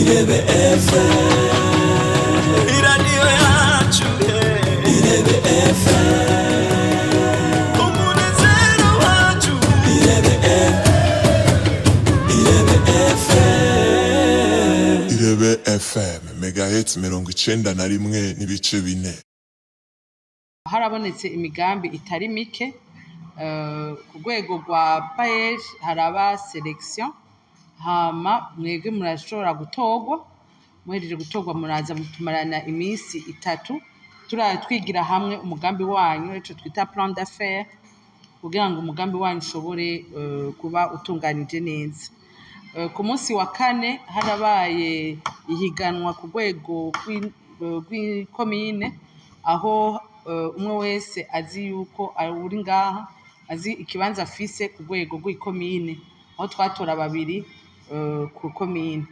Irebe FM, iradiyo yacu, Irebe FM, umunezero wacu, Irebe Irebe FM. Irebe FM, megahertz 91.4. Harabonetse imigambi itari mike ku rwego rwa PAEEJ. Haraba sélection, hama mwebwe murashobora gutorwa. Muhejeje gutorwa, muraza tumarana iminsi 3 twigira hamwe umugambi wanyu, ico twita plan d'affaires, kugira ngo umugambi wanyu ushobore kuba utunganije neza. Ku munsi wa kane harabaye ihiganwa ku rwego rw'ikomine, aho umwe wese azi yuko uri ngaha azi ikibanza afise ku rwego rw'ikomine, aho twatora babiri ku komine.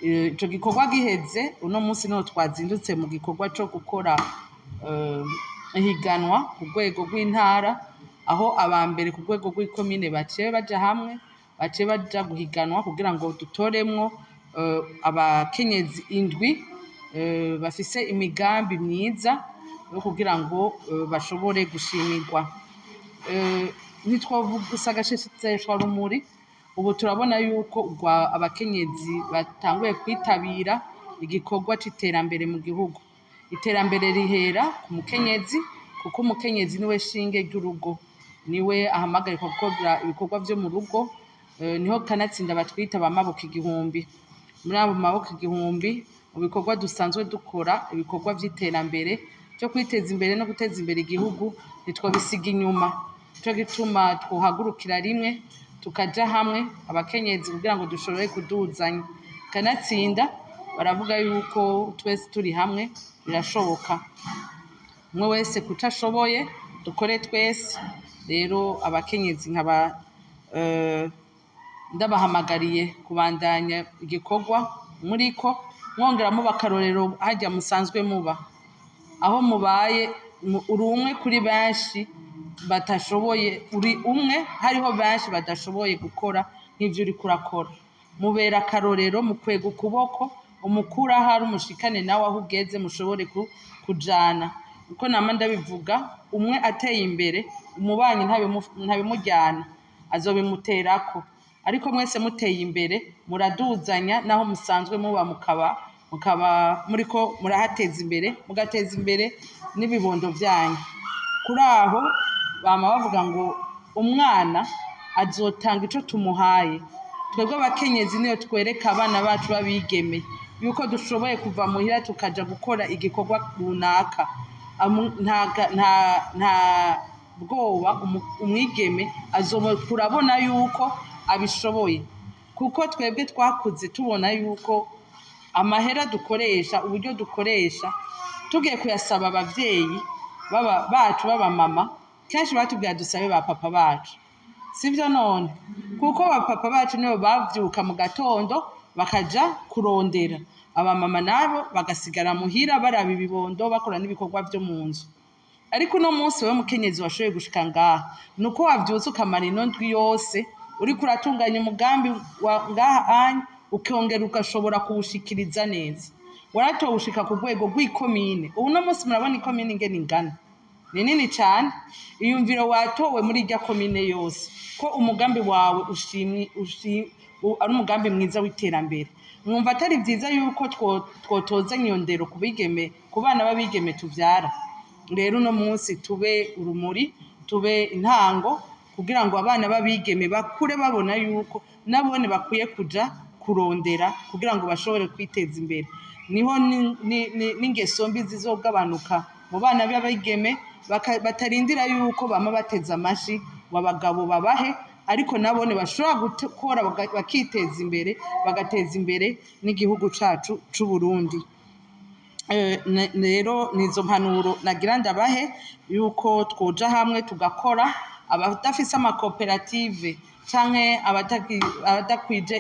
Ico gikorwa giheze, uno munsi niho twazindutse mu gikorwa co gukora ihiganwa ku rwego rw'intara, aho aba mbere ku rwego rw'ikomine baciye baja hamwe, baciye baja guhiganwa kugira ngo dutoremwo abakenyezi indwi bafise imigambi myiza yo kugira ngo bashobore gushimirwa. Ntitwovuga agasheshwarumuri, ubu turabona yuko abakenyezi batanguye kwitabira igikorwa c'iterambere mu gihugu. Iterambere rihera ku mukenyezi, kuko umukenyezi niwe shinge ry'urugo, niwe ahamagarirwa gukora ibikorwa vyo mu rugo. Niho kanatsinda batwita ba maboko igihumbi. Muri abo maboko igihumbi, mu bikorwa dusanzwe dukora, ibikorwa vy'iterambere vyo kwiteza imbere no guteza imbere igihugu, ntitwobisiga inyuma. Nico gituma twohagurukira rimwe, tukaja hamwe abakenyezi kugira ngo dushobore kuduzanya. Kanatsinda baravuga yuko twese turi hamwe birashoboka, umwe wese kuco ashoboye, dukore twese. Rero abakenyezi nkaba ndabahamagariye kubandanya igikorwa muriko, mwongera muba akarorero harya musanzwe muba, aho mubaye. Uri umwe kuri benshi batashoboye, uri umwe hariho benshi badashoboye gukora nk'ivyo uriko urakora. Mubera akarorero mu kwega ukuboko, umukuru ahari umushikane nawe aho ugeze, mushobore kujana. Uko nama ndabivuga, umwe ateye imbere, umubanyi ntabimujyana, azobimuterako. Ariko mwese muteye imbere, muraduzanya naho musanzwe muba, mukaba muriko murahateza imbere, mugateza imbere n'ibibondo vyanyu. Kuri aho bama bavuga ngo umwana azotanga ico tumuhaye. Twebwe abakenyezi niyo twereka abana bacu b'abigeme yuko dushoboye kuva muhira tukaja gukora igikorwa runaka. Nta bwoba, umwigeme azoba turabona yuko abishoboye, kuko twebwe twakuze tubona yuko amahera dukoresha, uburyo dukoresha, tugiye kuyasaba abavyeyi baba bacu b'abamama, kenshi batubwira dusabe ba papa bacu. Sivyo none? Kuko ba papa bacu nibo bavyuka mu gatondo bakaja kurondera, abamama nabo bagasigara muhira baraba ibibondo, bakora n'ibikorwa vyo mu nzu. Ariko uno munsi wewe mukenyezi washoboye gushika ngaha, nuko wavyutse ukamara ino ndwi yose uriko uratunganya umugambi wa ngaha anya, ukongera ugashobora kuwushikiriza neza, waratowe ushika ku rwego rw'ikomine. Ubu uno munsi murabona ikomine ingene ingana, ni nini cane. Iyumviro watowe muri irya komine yose ko umugambi wawe ushimwi ari umugambi mwiza w'iterambere. Mwumva atari vyiza yuko twotozanya iyo ndero ku bigeme, ku bana b'abigeme tuvyara? Rero uno munsi tube urumuri, tube intango, kugira ngo abana b'abigeme bakure babona yuko nabone bakwiye kuja kurondera kugira ngo bashobore kwiteza imbere. Niho n'ingeso mbi zizogabanuka mu bana b'abigeme, batarindira yuko bama bateze amashi ngo abagabo babahe, ariko nabone bashobora gukora bakiteza imbere, bagateza imbere n'igihugu cacu c'Uburundi. Rero nizo mpanuro nagira ndabahe, yuko twoja hamwe tugakora. Abadafise amakoperative canke abadakwije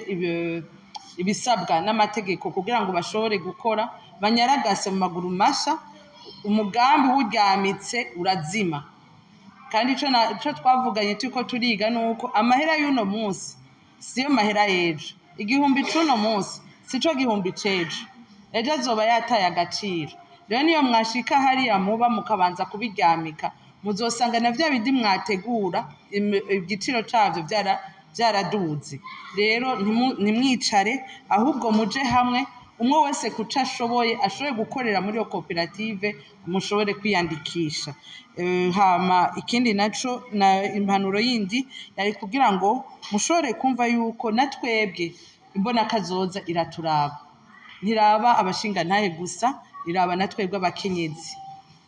ibisabwa n'amategeko kugira ngo bashobore gukora, banyaragase mu maguru masha. Umugambi wuryamitse urazima. Kandi ico twavuganye turiko turiga nuko amahera y'uno munsi siyo mahera y'ejo, 1000 c'uno munsi. Sico gihumbi c'ejo, ejo azoba yataye agaciro. Rero niyo mwashika hariya muba mukabanza kubiryamika, muzosanga na vya bindi mwategura igiciro cavyo vyaraduze. Rero ntimwicare, ahubwo muje hamwe, umwe wese kuco ashoboye, ashoboye gukorera muri iyo koperative, mushobore kwiyandikisha. Hama ikindi naco, na impanuro yindi yari kugira ngo mushobore kumva yuko na twebwe imbonakazoza iraturaba, ntiraba abashingantahe gusa, iraba na twebwe abakenyezi.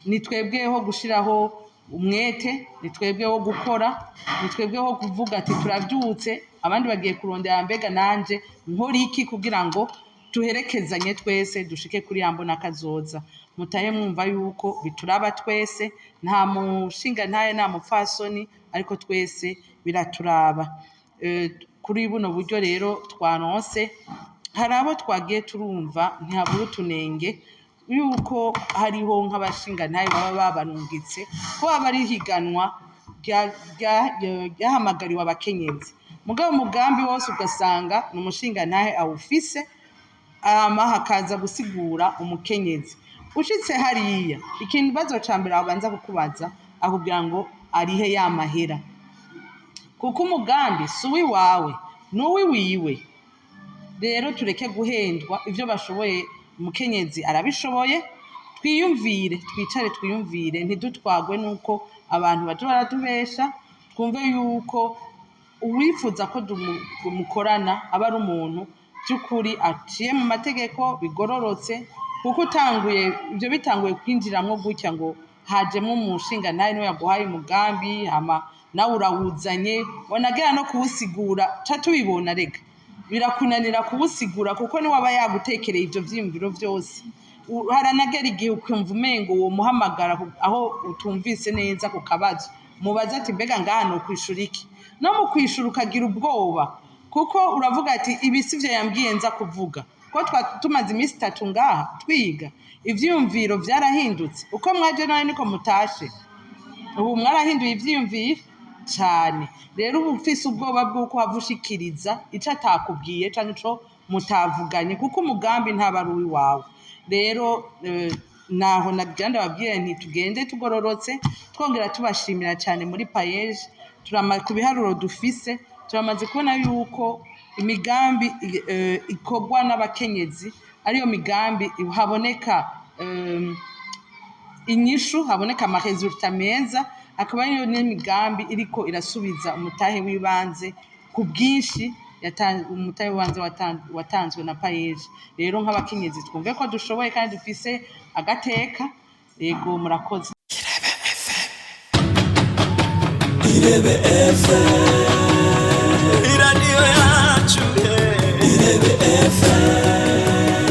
Ni twebweho gushiraho umwete, ni twebweho gukora, ni twebweho kuvuga ati turavyutse, abandi bagiye kurondera, mbega nanje nkora iki kugira ngo tuherekezanye twese dushike kuri ya mbonakazoza. Mutahe mwumva yuko bituraba twese, nta mushingantahe nta mupfasoni, ariko twese biraturaba. Kuri buno buryo rero twaronse, hari abo twagiye turumva ntihabura utunenge yuko hariho nk'abashingantahe baba babarungitse, ko baba ari higanwa ryahamagariwe abakenyezi, mugabo umugambi wose ugasanga ni umushingantahe awufise, hama hakaza gusigura umukenyezi. Ushitse hariya, ikibazo ca mbere abanza kukubaza, akubwira ngo arihe ya mahera, kuko umugambi si uwiwawe, ni uwiwiwe. Rero tureke guhendwa, ivyo bashoboye umukenyezi arabishoboye. Twiyumvire, twicare twiyumvire, ntidutwagwe nuko abantu baje baratubesha. Twumve yuko uwifuza ko mukorana aba ari umuntu by'ukuri aciye mu mategeko bigororotse, kuko utanguye ibyo bitanguye kwinjiramwo gutya ngo hajemwo umushingantahe niwe yaguhaye umugambi, hama nawe urawuzanye, wanagera no kuwusigura ca tubibona, rega birakunanira kuwusigura, kuko niwe aba yagutekereye ivyo vyiyumviro vyose. Haranagera igihe ukumva umengo uwo muhamagara aho utumvise neza ku kabazo, mubaze ati mbega ngaha nokwishura iki? No mu kwishura ukagira ubwoba, kuko uravuga ati ibi sivyo yambwiye nza kuvuga, ko tumaze iminsi 3 ngaha twiga, ivyiyumviro vyarahindutse. Uko mwaje nawe niko mutashe, ubu mwarahinduye ivyiyumviro cane. Rero uba ufise ubwoba bw'uko wava ushikiriza ico atakubwiye canke ico mutavuganye, kuko umugambi ntaba ari uwiwawe. Rero naho nagira ndababwire nti tugende tugororotse, twongera tubashimira cyane muri PAEEJ. Ku biharuro dufise, turamaze kubona yuko imigambi ikorwa n'abakenyezi ariyo migambi haboneka inyishu, haboneka ama résultats meza, akaba ariyo n'imigambi iriko irasubiza umutahe w'ibanze ku bwinshi, umutahe w'ibanze watanzwe na PAEEJ. Rero nk'abakenyezi twumve ko dushoboye kandi dufise agateka. Yego, murakoze. Irebe FM, iradiyo yacu, Irebe FM,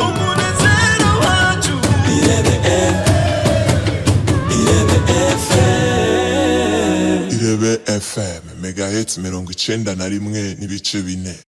umunezero wacu, Irebe FM, Irebe FM. Irebe FM, megahertz 91.4.